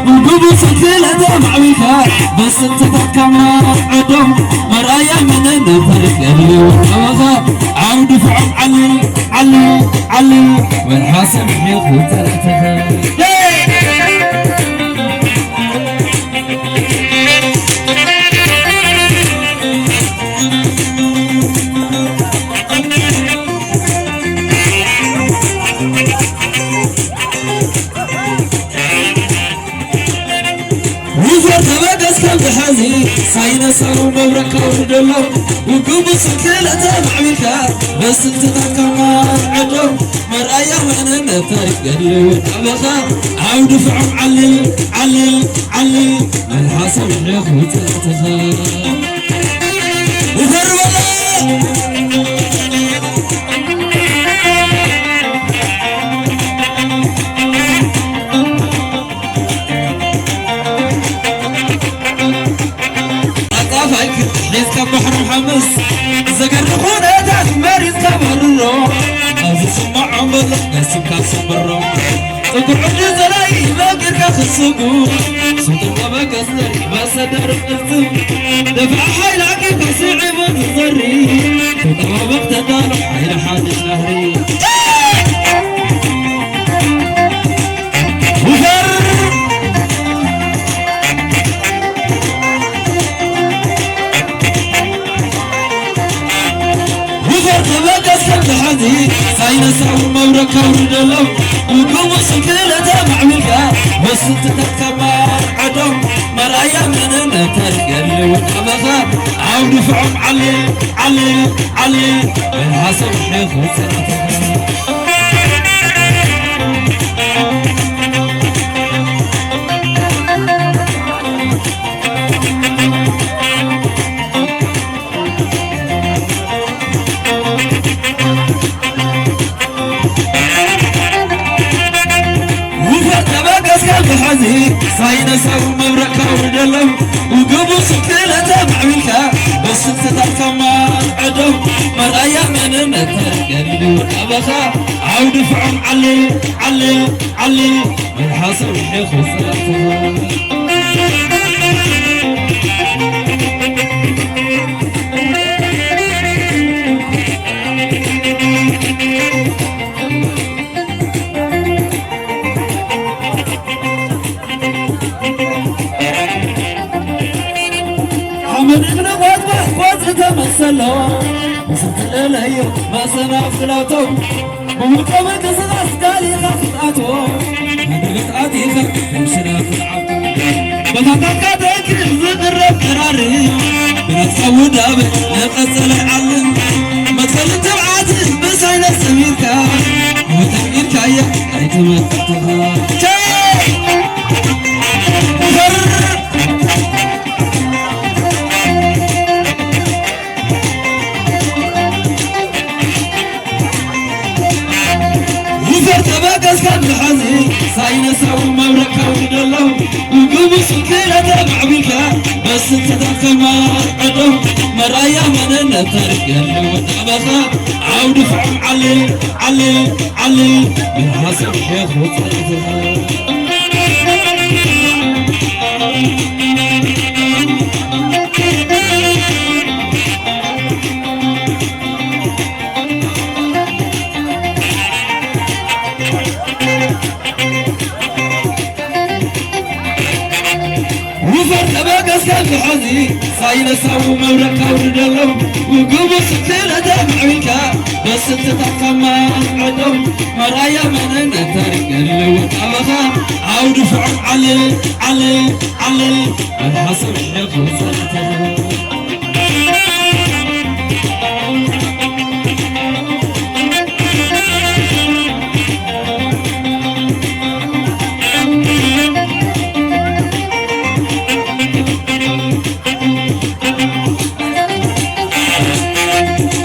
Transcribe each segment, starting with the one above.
ውጉቡ ሰክለተ ማዕቢልካ በስንትታትካ ማዕዶም መርኣያ መንነት ታሪኽ ገድሊ ወጣበኻ ዓውዲ ፍዖም ዓልል ዓልል ዓልል መልሓሰ ምሕኹ ተረተኸ ውፈር ተበገስ ከም ዝሓዚ ሳይነሳዊ መብረቕ ከውርደሎም ውግቡ ስክለተ ማዕቢልካ በስንትታት ከማ ዕዶም መርኣያ መንነት ታሪኽ ገድሊ ወጣበኻ ዓውዲ ፍዖም ዓልል ዓልል ዓልል መልሓሰ ምሕኹ ተረተኸ ውፈር በላ ኣጣፋይ ክትሒዝካ ባሕሪ ሓምስ ዘገርም ኩነታት መሪፅካ በርሮ ኣብ ዝስማዖም በሎ ነሲብካ ሰምሮ ጥቁር ዕዲ ዘላይ መቂርካ ክስጉ ስጡር ጠበገስ ዘሪ መሰደር ቅርጽም ደፍዓ ሓይላ ቂርካ ስዒቡ ዝዘሪ ተጠባበቕ ተዳሎ ሓይሊ ሓድሽ ናህሪ ውፈር ውፈር ተበገስ ከም ዝሓዚ ሳይነሳዊ መብረቕ ከውርደሎም ውግቡ ስክለተ ማዕቢልካ ወስንትታት ከማር ዓዶም መርኣያ መንነት ገድሊ ወጣበኻ ዓውዲ ፍዖም ዓልል ዓልል ዓልል መልሓሶም ሕኹ ውፈር ተበገስካ ብሓዚ ሳይነሳዊ መብረቕ ከውርደሎም ውግቡ ስክለተ ማዕቢልካ በስንትታት ከማር ዕዶም መርኣያ መንነት ገድሊ ወጣበኻ ዓውዲ ፍዖም ዓልል ዓልል ዓልል መልሓሶም ሕኹ ጽላትኻ ሓመድ እግሪ ቆጥቋጥ ቆጽሊ ተመሰሎ ዝተለለዮ መሰናፍላቶም ብውልቀ ምንቅስቓስ ቃሊኻ ክትኣትዎ መደበት ኣቲኻ ከም ሽረ ክትዓቱ በታታትካ ተንኪፍ ዝቕረብ ቅራሪ ብናትካ ውዳበ ንቐጸለ ዓለም መትከልን ትብዓት ብሳይነስ ሰሚርካ ወተሚርካያ ኣይትመጥትኻ ውፈር ተበገስካ ብሓዚ ሳይነሳዊ መብረቕ ከውርደሎም ውግቡ ስክለተ ማዕቢልካ በስንትታት ከማር ዕዶም መርኣያ መንነት ታሪኽ ገድሊ ወጣበኻ ዓውዲ ፍዖም ዓልል ዓልል ዓልል ብርሃ ሰብሒ ኹጸትኻ ውፈር ተበገስካ ብሓዚ ሳይነሳዊ መብረቕ ከውርደሎም ውግቡ ስክለተ ማዕቢልካ በስንትታት ከማዕዶም መርኣያ መንነት ታሪኽ ገድሊ ወጣበኻ ዓውዲ ፍዖም ዓልል ዓልል ዓልል መልሓሶም ሕኹ ጸላተኻ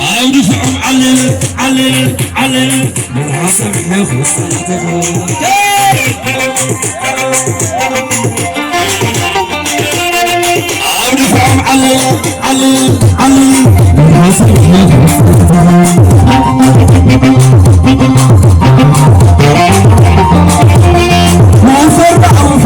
ዓውዲ ፍዖም ዓልል ዓልል ዓልል ብርሃ ሰብሒ ኹጸላተኻ ዓውዲ ፍዖም ዓልል ዓልል ዓልል ብርሃ ሰብሒ ኹጸላተኻ ማንፈር ብዓውፈ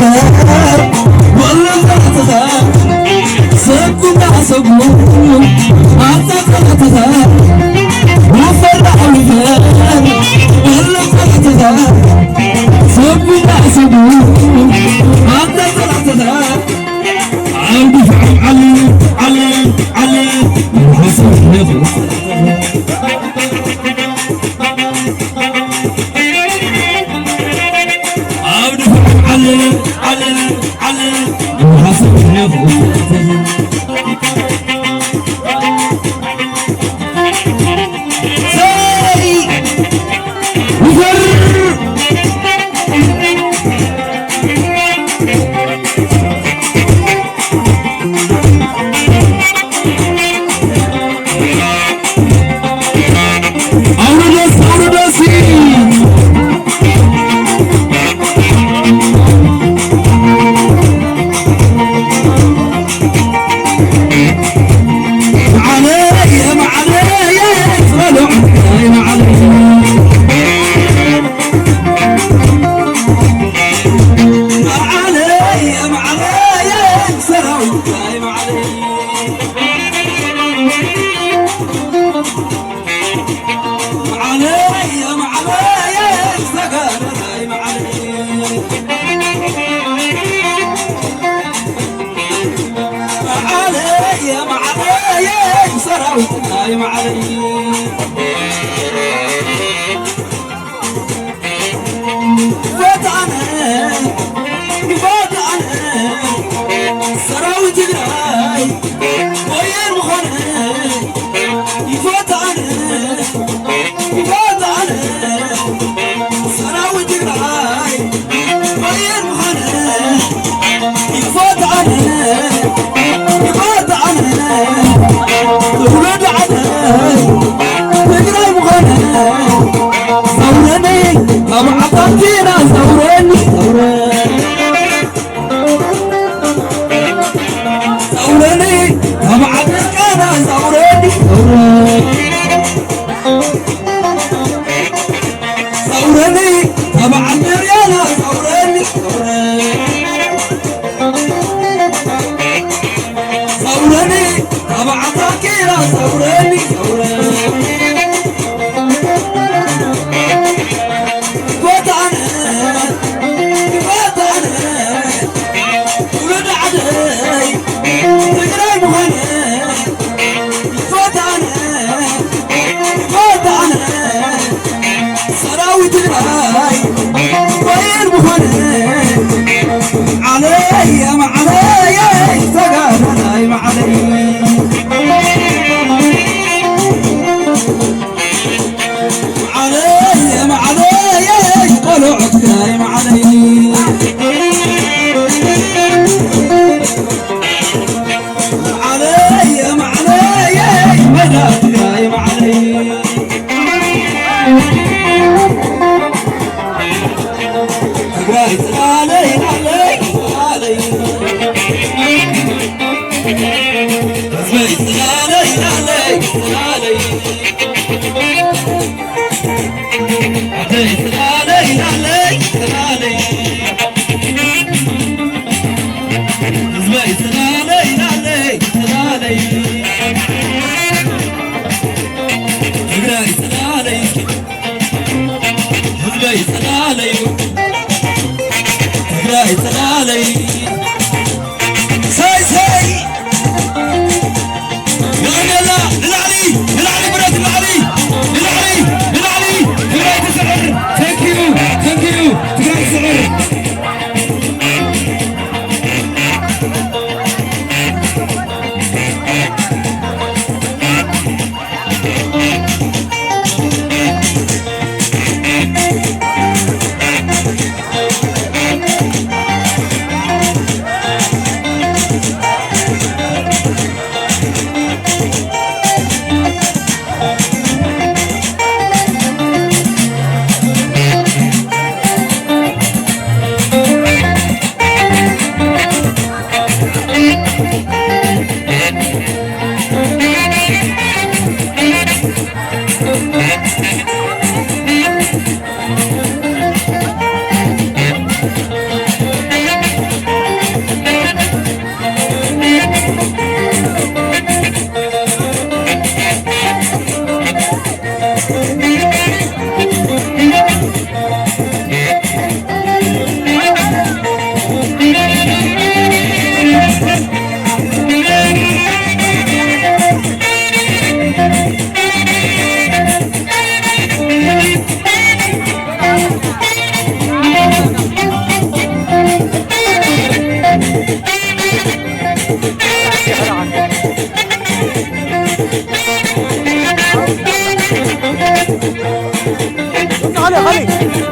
خلي، خلي.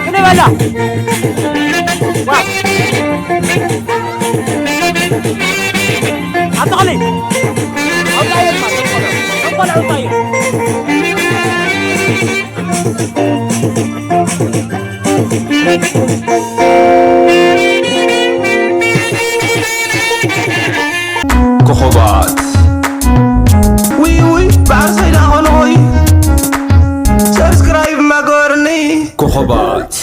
خلي بالله. واحد. عبد الغني. عبد الغني. عبد الغني. عبد الغني. ኮኸባት። ውይ ውይ፣ በዓል ሰይዳ ኾንኾይ። ሰብስክራይብ ማገበርኒ። ኮኸባት።